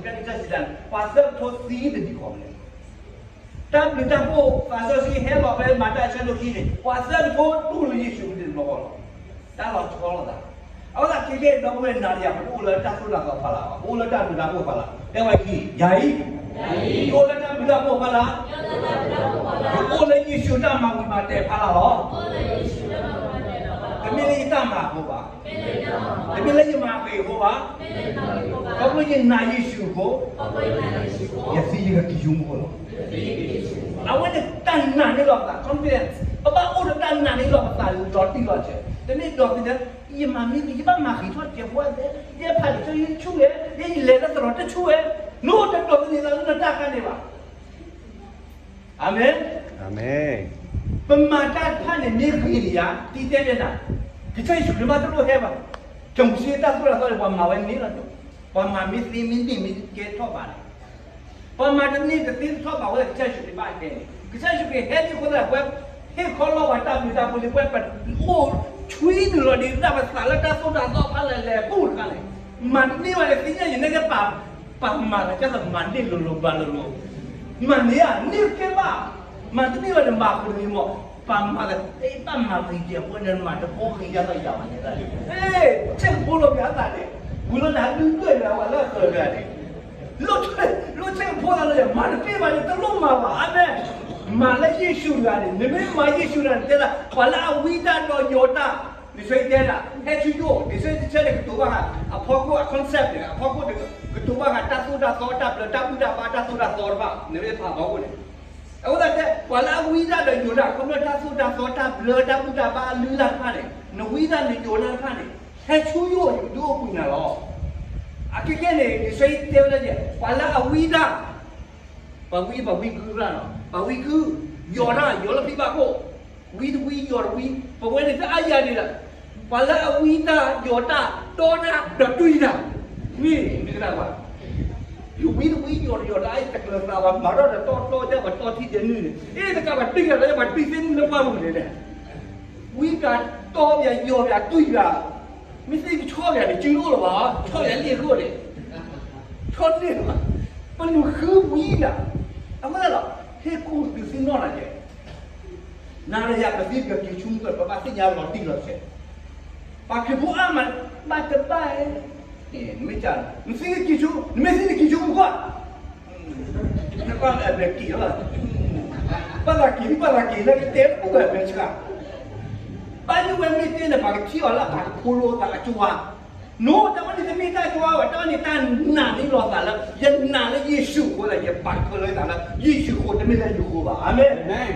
ကစၢ်စံးတၢ်န့ၣ် ပှၤသၢကထိသံတဒ်အံၤန့ၣ်, တၢ်ဘျုးတၢ်ဖှိၣ်သးစီဆှံဟဲလီၤဖဲမၤတၢ်အဆၢဒိၣ်ခံန့ၣ် ပှၤသၢကထိတူၢ်လိာ်ယ့ၣ်ၡူးတဘျီဃီလီၤ. တၢ်လီၤဆီလိာ်သး, အဃိသတးခဲကနံၣ်အံၤ ဒီပုၢ်ဝဲၢ်နၤဒီးယၤ ပတအိၣ်လၢတၢ်သိၣ်တၢ်သီဖီလာ်ဘၣ်, ပအိၣ်လၢတၢ်ဘျုးတၢ်ဖှိၣ်ဖီလာ်, တဲဝဲအံၤ, ယၤအံၤ, ယအိၣ်လၢတၢ်ဘျုးတၢ်ဖှိၣ်ဖီလာ်, ယအိၣ်လၢယ့ၣ်ၡူးတၢ်မၤဝံၤမၤတဲာ်ဖီလာ်လီၤ. တမ့ၢ်လၢယတၢ်မၤအဃိဘၣ်, တမ့ၢ်လၢယမၤအဂ့ၤအဃိဘၣ်, ခီဖျိယနာ်ယ့ၣ်ၡူးအဃိ, ယသံယကကံၣ်ဆိမူခိၣ်လီၤ. အဝဲန့ၣ်တၢ်နာ်န့ၢ်လီၤပသး confidence, ပဘၣ်အိၣ်ဒီးတၢ်နာ်န့ၢ်လီၤပသးလီၤတံၢ်လီၤဆဲး, တမ့ၢ်ဒိးသန့ၤ, ယမၤမ့ၢ်ဂ့ၤ ယဘၣ်မၤဂ့ၤထီၣ်ကဲပှၤသ့, ယဖးလံာ်စီဆှံတဆူၣ်ဝဲ, ယလဲၤလၢသရိာ်တဆူၣ်ဝဲ, နအိၣ်တဒိးသန့ၤသးလၢနတၢ်ခါန့ၣ်ဘၣ်. အၤမ့ၣ်, အၤမ့ၣ်. ပမၤတၢ်တဖၣ်န့ၣ်မ့ၢ်ဂ့ၤန့ၣ်ယါ, ဒ်တဲဝဲဒၣ်, ကစၢ်ယ့ၣ်ၡူးခရံာ်မ့ၢ်တလိၣ်ဟဲဘၣ်, တမူၤစ့တၢ်သိၣ်တၢ်သီန့ၣ် ပှၤမၤဝဲန့ၢ်လီၤ, ပှၤမၤမ့ၢ်သ့မ့ၢ်န့ၢ်မ့ၢ်ကဲထီၣ်ဘၣ်န့ၣ်, ပှၤမၤတန့ၢ်တသ့တထီၣ်ဘၣ်ဝဲ ကစၢ်ယ့ၣ်ၡူးခရံာ်ဘၣ်ဟဲန့ၣ်, ကစၢ်ယ့ၣ်ၡူးခရံာ်ဟဲလံအဃိသတး ပှၤဟ့ၣ်ခီလီၤပှၤတၢ်ဘျုးတၢ်ဖှိၣ်လံ ပှၤပအိၣ်ဆှံနုာ်လီၤဒံးဒၣ်ပသးလၢတၢ်သိၣ်တၢ်သီဖးလဲၢ်လဲၢ်ဘူၣ်တခါန့ၣ်, မၤတန့ၢ်ဘၣ်န့ၣ် သ့ၣ်ညါယၤန့ၣ်ကဲ ပှၤမၤတၢ်ကဲသိးမၤန့ၢ်လိၤလိၤဘၣ်လိၤလိၤ, မၤန့ၢ်ဧါ န့ၢ်ကဲဘၣ်, မၤတန့ၢ်ဘၣ်န့ၣ် မၤဃုာ်တဂ့ၤမး, ပှၤမၤသး ဘၣ်မၤဂ့ၤကဲဖိန့ၣ် မၤတဘီဂ့ၤယါသးယၤဘၣ်န့ၣ်, ဆ့ၣ်ဖိလီၤပှၤသးန့ၣ်, ဝံၤလီၤတၢ်ဒုၣ်ဒွဲၣ်န့ၣ် အဝဲလၢအဃၢၤတဂၤန့ၣ် လိၣ်ဆ့ၣ်ဖိသးလၢ မၤတန့ၢ်ဘၣ်န့ၣ် တလိၣ်မၤဘၣ် အၤမ့ၣ်, မၤလၢယ့ၣ်ၡူးတဂၤန့ၣ် နမ့ၢ်မၤယ့ၣ်ၡူးတဂၤန့ၣ် တဲဒၣ် ပှၤလၢအဝံတၢ်ဒီးယိးတၢ်, လံာ်စီဆှံတဲဒၣ် ဟဲဆူယအိၣ်, လံာ်စီဆှံတဆၢန့ၣ် ကတိၤဘၣ်ဃး အဖီခိၣ်အ concept န့ၣ် အဖီခိၣ်န့ၣ် ကတိၤဘၣ်ဃးတၢ်သိၣ်တၢ်သီ တၢ်ဘျၢတၢ်ဘူၣ်တၢ်ဘါ တၢ်သိၣ်တၢ်သီတဖၣ် နမ့ၢ်ဖးဖီခိၣ်န့ၣ်, အဃိသတးတဲ ပှၤလၢအဝံတၢ်ဒီးယိးတၢ် ခီဖျိတၢ်သိၣ်တၢ်သီ တၢ်ဘျၢတၢ်ဘူၣ်တၢ်ဘါအလုၢ်အလၢ်တဖၣ်န့ၣ် နဝံတၢ်နယိးတၢ်တဖၣ်န့ၣ် ဟဲဆူယအိၣ် ယကဒုးအိၣ်ဘှံးနၤလီၤ. အခဲကဲန့ၣ် လံာ်စီဆှံတဲဝဲဒၣ် ပှၤလၢအဝံတၢ် ပှၤဝံ ပှၤဝံကုၢ်ရၣ်လီၤ, ပှၤဝံကုၢ်, ယိးတၢ် ယိးလၢဖံဘၣ်ခိၣ်, ဝံတဝံ ယိးတဝံ, ပဝဲန့ၣ်တအါယၤဒံးလီၤ, ပှၤလၢအဝံတၢ် ယိးတၢ် တီတၢ် ဒီးတွံၢ်တၢ်, မ့ၢ်မ့ၢ်ကဒၣ်ဘၣ်, ယဝံတဝံ ယိးတယိးတၢ် အတကျၢၤသးဘၣ် မၤထီၣ်ဒီးတီတီဒၣ် ပှၤတီထံဒဲးနုာ်န့ၣ် အ့ၣ်တကးဘၣ်တွံၢ်တၢ်ဒီး ပှၤတွံၢ်သ့ၣ်မုၢ်လၢပှၢ်ပူၤန့ၣ်, ဝံတၢ် တီပၠး ယိးပၠး တွံၢ်ပၠး, မ့ၢ်သ့ၣ်ကဆီပၠးန့ၣ် စုတအိၣ်လၢၤဘၣ်, ဆီပၠးလံအခိၣ်န့ၣ်, ဆီန့ၢ်ဘၣ်, ပနုာ်ဃုဝံတၢ်, အဃိသတးဒီး ဟ့ၣ်ကူၣ်သုသ့ၣ်နီၣ်နၤကဲ နၤဒီးယၤ ပသံပက့ၤဆူမူခိၣ် ပဘၣ်သ့ၣ်ညါလီၤတံၢ်လီၤဆဲး, ပှၤခရံာ်ဖိအါမး ဘၣ်တဘၣ်ဧါ, နမ့ၢ်က, နသံနက့ၤဆူ, နမ့ၢ်သံနက့ၤဆူမူခိၣ်ဧါ, နကွၢ်လၢအဘျဲၣ်က့ၤလီၤ, ဘၣ်သးက့ၤ ဘၣ်သးက့ၤ လၢကတဲပူၤဝဲအဘျဲၣ်ဆှး, ဘၣ်ယိၣ်ဝဲမ့ၢ်တဲန့ၣ် ပှၤကထံၣ်အီၤလၢအပာ်ကဖိလိာ်သးအကဝါ နိ တၢ်ဝဲန့ၣ်တမ့ၢ်တၢ်ကဝါဘၣ်, တၢ်ဝဲန့ၣ်တၢ်နာ်န့ၢ်လီၤသးလၢ ယနာ်လၢယ့ၣ်ၡူးအဃိသတး ယပာ်ကဖၢလၢသးလၢ ယ့ၣ်ၡူးအဃိ တမ့ၢ်လၢယဃိဘၣ်. အၤမ့ၣ်.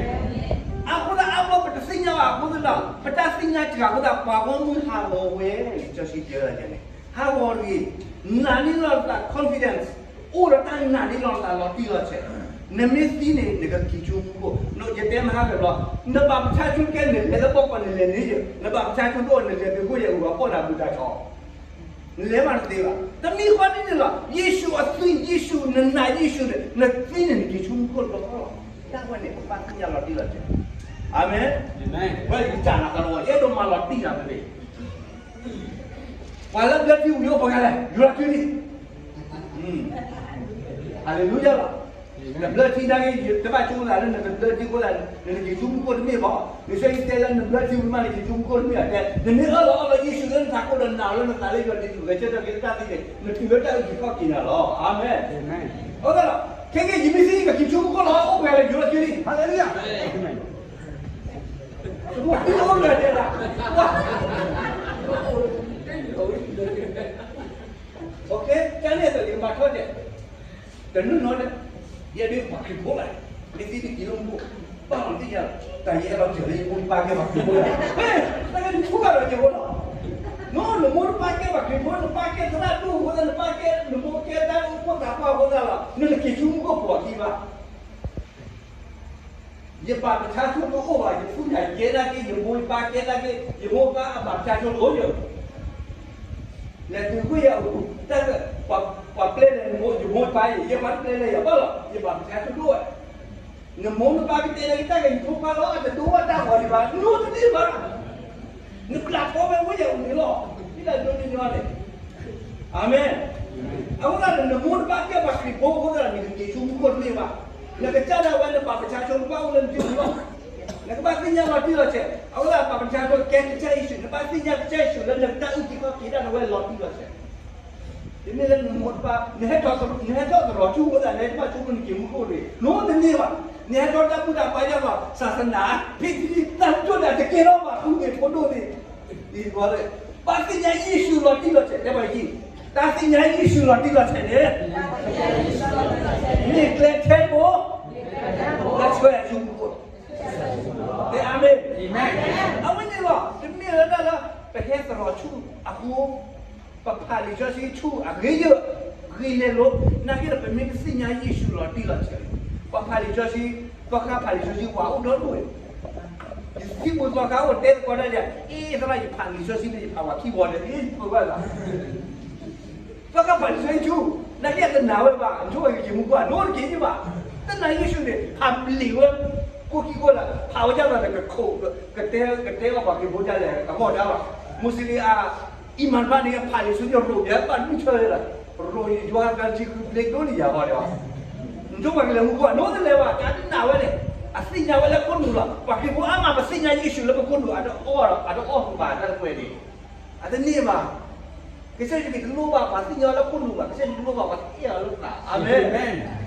အဃိသတး အါဘျီပတသ့ၣ်ညါဘၣ်အဃိသတး ပတၢ်သ့ၣ်ညါစှၤအဃိသတး ပှၤဂီၢ်မုၢ်ဟးဂီၤဝဲန့ၣ် ကစၢ်စံးတဲဝဲဒၣ်န့ၣ် ဟးဂီၤတဂ့ၤ, နာ်န့ၢ်လီၤသး confidence, အိၣ်ဒီးတၢ်နာ်န့ၢ်လီၤသးလီၤတံၢ်လီၤဆဲး, နမ့ၢ်သံန့ၣ် နကက့ၤဆူမူခိၣ်, ယတဲမဟါကဘျီ, နဘၣ်ပဆါဆိကဲ နလဲၤလၢဘီကီၢ် နလဲၤန့ၢ်ယၤ, နဘၣ်ပဆါဆိတအိၣ် နလဲၤသုးခိၣ်ယဲၢ်အူဘၣ် ပိာ်နၤဘုးတၢ်ဆီ နလဲၤမးတသ့ဘၣ်. တမံၤဃီဒ်န့ၣ်လီၤ. ယ့ၣ်ၡူးအသွံၣ်, ယ့ၣ်ၡူး, နနာ်ယ့ၣ်ၡူးန့ၣ် နသွံၣ်န့ၣ် နက့ၤဆူမူခိၣ်တဘျီဃီလီၤ. တၢ်ဝဲန့ၣ် ပဘၣ်သ့ၣ်ညါလီၤတံၢ်လီၤဆဲး. အၤမ့ၣ်. ဝဲယကစၢ်နၤသးလီၤ, ယအဲၣ်ဒိးမၤလီၤတံၢ်နၤတဂ့ၤ. ပှၤလၢဘျၢထံဝံၤအိၣ်ပှၤဂၤလဲၣ်, ယိၤလီၤက့ၤလံ. ဟါလ့လူယၤလီၤ. နဘျၢထံနာ်က့ တဘၣ်ဆိကမိၣ်သးလၢ နကဘျၢထံအဃိသတး နက့ၤဆူမူခိၣ်တမ့ၢ်ဘၣ်. လံာ်စီဆှံတဲလၢနဘျၢထံဝံၤမး နက့ၤဆူမူခိၣ်တမ့ၢ်ဘၣ်. တဲ နမ့ၢ်အၢၣ်လီၤအီလီၤယ့ၣ်ၡူးလၢနထးခိၣ်ဒီးနာ်လၢနသးလၢယွၤက့ၤဂဲၤဆၢထၢၣ်က့ၤလၢတၢ်သံန့ၣ် နတုၤလၢတၢ်အုၣ်က့ၤခီၣ်က့ၤနၤလီၤ. အၤမ့ၣ်. အဃိသတးဒီး ခဲကနံၣ်အံၤ ယမ့ၢ်သံ ယကက့ၤဆူမူခိၣ်လီၤ. အိၣ်ပှဲၤလၢယိၤလီၤက့ၤလံ. ဟါလ့လူယၤ. ပှၤသံအိၣ်ပှဲၤတဲဒၣ်, ပှၤ ကန့ၣ်အသိး ယကမၤထီၣ်တဲာ် တနီၤနီၤန့ၣ် ယဲဒၣ်ပှၤခရံာ်ဖိဘၣ်, မ့ၢ်သံတက့ၤလၢမူခိၣ်, ဘၣ်လီၤတံၢ်ယၤလီၤ, တၢ်ယအဲၣ်လီၤစၢၤလၢယမိၢ်ယပၢ်ကဲပှၤခရံာ်ဖိလီၤ. ဟဲ, တၢ်ကဲနထူဘၣ်ဒီးယမိၢ်လီၤ. န နမိၢ်နပၢ်ကဲပှၤခရံာ်ဖိ, နပၢ်ကဲသရၣ်ဒိၣ်အဃိသတး နပၢ်ကဲ နမိၢ်ကဲတၢ်အိၣ်ဖှိၣ်သးပှၢ်အဃိသတးလီၤ, နတက့ၤဆူမူခိၣ်ပှၤခံဘၣ်. ယဘၣ်ပဆါဆိတအိၣ်ဘၣ်, ယဖုယၤကဲဒၣ်က့, ယမိၢ်ယပၢ်ကဲဒၣ်က့, ယမိၢ်ပၢ်အဘၣ်ပဆါဆိတအိၣ်ယၤ, လဲၤတုၤကွံာ်ယၤအိၣ်, တၢ်က, ပှၤပျဲလဲၤနမိၢ်, ယမိၢ်ပၢ်အံၤ ယဲပှၤတပျဲလဲၤယၤဘၣ်လီၤ, ယဘၣ်ပဆါဆိတအိၣ်ဝဲ, နမိၢ်နပၢ်ကတဲလၢတၢ်ဂ့ၤ ယဖိခွါလီၤ, အတဒိဘၣ်တၢ်ဂီၤဒံးဘၣ်, နအိၣ်တန့ၢ်ဘၣ်. နပျၢ်ဖီဝဲဝဲယၤအိၣ်န့ၣ်လီၤ, ဒ်တၢ်ဒိးန့ၢ်ညီန့ၣ်. အၤမ့ၣ်. အဃိသတးဒီး နမိၢ်နပၢ်ကဲပှၤခရံာ်ဖိအဃိသတးဒီး နကက့ၤဆူမူခိၣ်တမ့ၢ်ဘၣ်. နကစၢ်ဒၣ်ဝဲ နပာ်ပဆါဆိ နဘၣ်အိၣ်လၢနစုပူၤလီၤ. နကဘၣ်သ့ၣ်ညါလီၤတံၢ်လီၤဆဲး, အဃိသတး ပာ်ပဆါဆိကဲကစၢ်ယ့ၣ်ၡူး, နဘၣ်သ့ၣ်ညါကစၢ်ယ့ၣ်ၡူးလၢနတၢ်အုၣ်က့ၤခီၣ်က့ၤဒၣ်နဝဲလီၤတံၢ်လီၤဆဲး. တမ့ၢ်လၢနမိၢ်နပၢ်, နဟဲထီၣ်သ, နဟဲထီၣ်သရိာ်ဆူအဃိသတး နဟဲဘၣ်ဆိကမိၣ်နက့ၤမူခိၣ်န့ၣ် နအိၣ်တန့ၢ်ဘၣ်. နဟဲထီၣ်တၢ်ဘူၣ်တၢ်ဘါယါလီၤ စၢစနၤ, ဖံးတံၢ်တၢ်ဒိၣ်ဒၣ်တကဲထီၣ်ဘၣ် ဖုန့ၣ်ဖိဒိၣ်န့ၣ် ဒ်သိး ဘၣ်သ့ၣ်ညါယ့ၣ်ၡူးလီၤတံၢ်လီၤဆဲး တဲဘၣ်ယံၤ, တၢ်သ့ၣ်ညါယ့ၣ်ၡူးလီၤတံၢ်လီၤဆဲးန့ၣ် မ့ၢ်ကျဲထဲဘိ လၢဆှၢယၤဆူမူခိၣ်လီၤ. တဲအၤမ့ၣ်. အဝဲန့ၣ်လီၤ. တမ့ၢ်လၢတၢ်လၢ ပဟဲသရိာ်ဆူအဃိ ပဖးလံာ်စီဆှံဆူအဂ့ၢ်ယဲၢ် ဂ့ၤလဲၤလိၤ, နာ်က့ဒီး ပမ့ၢ်တသ့ၣ်ညါယ့ၣ်ၡူးလီၤတံၢ်လီၤဆဲး, ပဖးလံာ်စီဆှံ သီခါဖးလံာ်စီဆှံ ပှၤအိၣ်ဒီဒူၣ်ဝဲ, ယသံၣ်ဘိသီခါအိၣ်တဲသကိးတၢ်ဒီး အ့ သရၣ် ယဖးလံာ်စီဆှံန့ၣ် ယဖးဝဲခံဝီဒီး အ့ ယပၢဘၣ်လီၤ. သီခါဖးလံာ်စီဆှံဆူ, နာ်က့တနာ်ဝဲဘၣ်, နဆိကမိၣ်က့ၤမူခိၣ် နအိၣ်တက့ၢ်ဘၣ်. တနာ်ယ့ၣ်ၡူးန့ၣ် ဖးလံာ်ဝဲ ကိးခံကိးလၢ ဖးဝဲဒ်သိးဒီးကခိး ကတဲ ကတဲအီၤပှၤခရံာ်ဖိဒ်လဲၣ် အဂီၢ်ဒၣ်ဘၣ်. မူစလ့ၣ်အ အံၤမၤတဖၣ်န့ၣ် ဖးလံာ်စီဆှံရိၤ ယဘၣ်နုၢ်ဆၢယဲလီၤ, ရိၤယယွၤကၤထံဃုဘျ့ဒိၣ်န့ၣ်ယၤဂီၢ်ဒီး, နဆိကမိၣ်က့ၤလၢမူခိၣ် နအိၣ်တလဲၤဘၣ် တၢ်တနာ်ဝဲန့ၣ်, အသ့ၣ်ညါဝဲလၢခိၣ်နူာ်လီၤ. ပှၤခရံာ်ဖိအါမး ပသ့ၣ်ညါယ့ၣ်ၡူးလၢပခိၣ်နူာ် အတအီၣ် အတအီၣ်ဃုာ်ဘၣ်တၢ်တကွဲးန့ၣ် အတန့ၢ်ဘၣ်. ကစၢ်ယ့ၣ်ၡူးခရံာ်တလိၣ်ဘၣ်ပှၤသ့ၣ်ညါလၢခိၣ်နူာ်ဘၣ်, ကစၢ်ယ့ၣ်ၡူးတလိၣ်ဘၣ်ပှၤသ့ၣ်ညါလၢသး, အၤမ့ၣ်.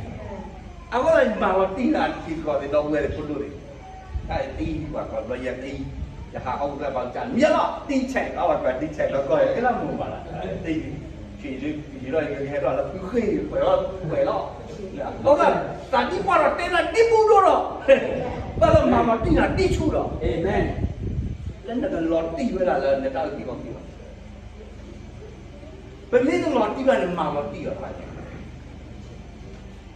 အဃိသတး ယမၤလီၤတံၢ်နၤတက့ၢ်သကိးသ့ၣ်ဒီပုၢ်ဝဲၢ်သ့ၣ်ဖိဒိၣ်န့ၣ်, တၢ်အံၤတံၢ်ပှၤကီးဘျီယဲၢ်တံၢ်, ယဟးဟီၣ်ကတၢၢ်ဘၣ်ကစၢ် မ့ၢ်လီၤ တံၢ်ဆဲးလီၤ ပှၤကီးတံၢ်ဆဲးလီၤကီး ယကလၢမုာ်ဘၣ်လီၤ, တံၢ် ယံၤလၢယကဟဲထီၣ်လၢဖုဃ့ၢ် ပှဲၤလီၤ ပှဲၤလီၤ. အဃိသတး သးဒ်ပှၢ်ဒီးတဲနၤဒ်ဘူးဒိၣ်ဒီး, ဘၣ်လၢမၤလီၤတံၢ်နၤဒ်ဆူၣ်ဒီး, လၢနကလီၤတံၢ်ဝဲဒၣ်လၢနတၢ်အုၣ်က့ၤခီၣ်က့ၤလီၤ. ပမ့ၢ်တလီၤတံၢ်ဘၣ်န့ၣ် မၤလီၤတံၢ်အီၤတဖၣ်န့ၣ်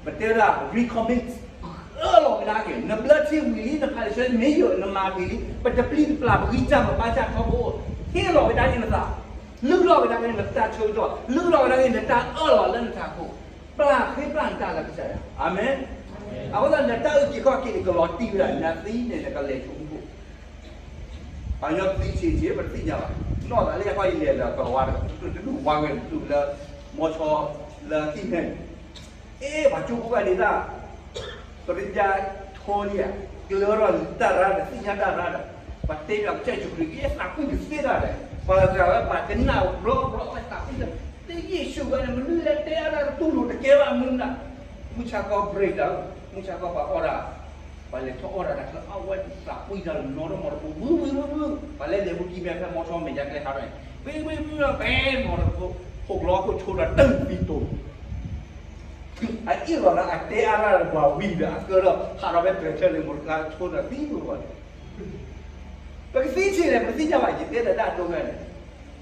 ပတဲဝဲဒၣ် recommit, အၢၣ်လီၤကဒါက့ၤ နဘျၢထံဝံၤလံ နဖးလံာ်စီဆှံမ့ၢ်ယိာ် နမၤဝံၤလံ ပတပျံၤတပျၢ် ပဂံၢ်စၢ်ပဘါစၢ်ထီဘိ, ဟ့ၣ်လီၤကဒါက့ၤနသး, လုၢ်လီၤကဒါက့ၤနတၢ်ဆၢကတီၢ်, လုၢ်လီၤကဒါက့ၤနတၢ်အၢၣ်လီၤလၢနထးခိၣ်, ပျၢ်ဃ့ပျၢ်နတၢ်လၢကစၢ်ယွၤ, အၤမ့ၣ်. အဃိသတး နတၢ်အုၣ်က့ၤခီၣ်က့ၤန့ၣ် ကလီၤတံၢ်ဝဲဒၣ် နသံန့ၣ် နကလဲၤဆိမူခိၣ် ပှၤကညီသံဆံးဆံး ပတသ့ၣ်ညါဘၣ်, နီၢ်သးလၢယကွၢ်ယလဲၤလၢကလၤဝါတကပၤ တဒူၣ်ဝါဝဲတဒူၣ်လၢ မီဆီလၢသံၣ်မဲန့ၣ်, အ့ ပှၤကၠိဖိဂၤန့ၣ်ဒၣ် ပရ့ယါထိလံဧါ, ကျၢၤထီၣ်တၢ်ရါဒီး သ့ၣ်ညါတၢ်ရါဒီး, ပှၤတဲဘၣ်ကစၢ်ယ့ၣ်ၡူးခရံာ် ကဲသးကွံတသ့ဒၣ်ဒီး, ပှၤဂၤဝဲပှၤကနၣ်ဘျီဘျီဝဲသးကွံဒီး, တယ့ၣ်ၡူးဝဲန့ၣ် မနုၤလဲၣ်တဲအါဒၣ်တတူၢ်လိာ်တကဲဘၣ်မနုၤဒၣ်, မုၢ်ဆါခီ break ဒီး, မုၢ်ဆါခီပှၤအီၣ်ဒၣ် ပှၤလဲၤထီၣ်အီၣ်တၢ်တၢ်ချၢ အဝဲသးကွံတၢ်လီၤနီတမီၤတပူၤ ဘုဘုဘုဘု, ပှၤလဲၤလဲၤဘူကံမဲာ်ဖဲမီဆီမဲာ်ညါကျဲဟးထီၣ်န့ၣ် ဘ့ဘ့ဘ့ဘ့ မီၤတဖိ ခိၣ်ကျီခိၣ်ဆိဒီးတၢ်သံတိၤ, အအ့ၣ်လီၤလၢအတဲအါရၢ်ဒီးပှၤဝံၤဒီးအကၢထီၣ် ဟးထီၣ်ဖဲတြဲၤထၢၣ်လၢမိၢ်တခါဆိဒီးသံမုၢ်ဂီၢ်န့ၣ်, ပကသံဆံးလဲၣ် ပကသံညါဘၣ် ယတဲလၢဒၣ်ဒိဝဲန့ၣ်,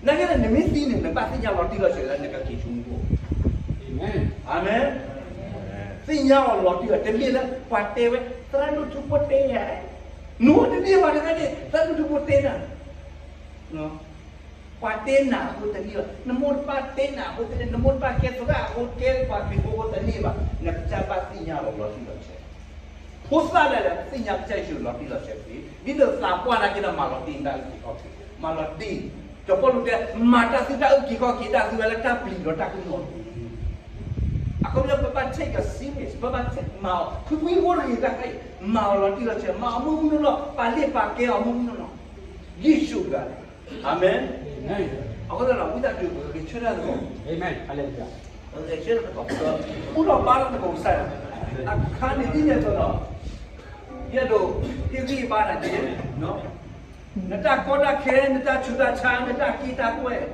နာ်က့ဒီးနမ့ၢ်သံန့ၣ် နဘၣ်သ့ၣ်ညါလီၤတံၢ်လီၤဆဲးလၢနကက့ၤဆိမူခိၣ် အၤမ့ၣ်. သ့ၣ်ညါအီၤလီၤတံၢ်လီၤ တမ့ၢ်လၢပှၤတဲဝဲ သရၣ်ဒိၣ်ထူဖိတဲယၤ, နအိၣ်တန့ၢ်ဘၣ်တခါန့ၣ် သရၣ်ဒိၣ်ထူဖိတဲနၤ, ပှၤတဲနၤအဃိတန့ၢ်ဘၣ်, နမိၢ်နပၢ်တဲနၤအဃိတန့ၢ်, နမိၢ်နပၢ်ကဲသရၣ်အဃိ ကဲပှၤခရံာ်ဖိအဃိတန့ၢ်ဘၣ်, နကဘၣ်သ့ၣ်ညါအီၤလီၤတံၢ်လီၤဆဲး ဖိသၣ်ဒၣ်လဲာ် သ့ၣ်ညါကစၢ်ယ့ၣ်ၡူးလီၤတံၢ်လီၤဆဲးတက့ၢ်. ဒ်သိးသးပှၢ်နာ်က့ဒီး မၤလီၤတံၢ်နတၢ်အုၣ်က့ၤခီၣ်က့ၤ, မၤလီၤတံၢ်, စီၤပီလူးတဲ မၤတၢ်သုတၢ်အုၣ်က့ၤခီၣ်က့ၤတၢ်သုဝဲလၢတၢ်ပျံၤဒီးတၢ်ကနီၤတက့ၢ်. အခီပညီ ပဘၣ် take it serious, ပဘၣ် take မၤအီၤ ဖုဖုဖိတဂ့ၤတၢ်ခဲအံၤ, မၤအီၤလီၤတံၢ်လီၤဆဲး, မၤအီၤမုၢ်မုၢ်နီၢ်နီၢ်, ပာ်လ့ၣ်ပာ်ကဲအီၤမုၢ်မုၢ်နီၢ်နီၢ်, ယ့ၣ်ၡူးတဂၤန့ၣ်, အၤမ့ၣ်. အဃိသတးဒီး ဝံသးစူၤ ပဂဲၤဆၢထၢၣ်သကိး ပဂဲၤဆၢထၢၣ်သကိး ပူထီၣ်ဘါထီၣ်သကိးကစၢ်ယွၤ, အခါန့ၣ်ဒ်န့ၣ်အသိးဒီး, ယအဲၣ်ဒိး ဟ့ၣ်ဂံၢ်ဘါနၤန့ၣ်, နတၢ်ကီတၢ်ခဲ နတၢ်ဆူးတၢ်ဆါ နတၢ်က့တၢ်ကွဲၢ်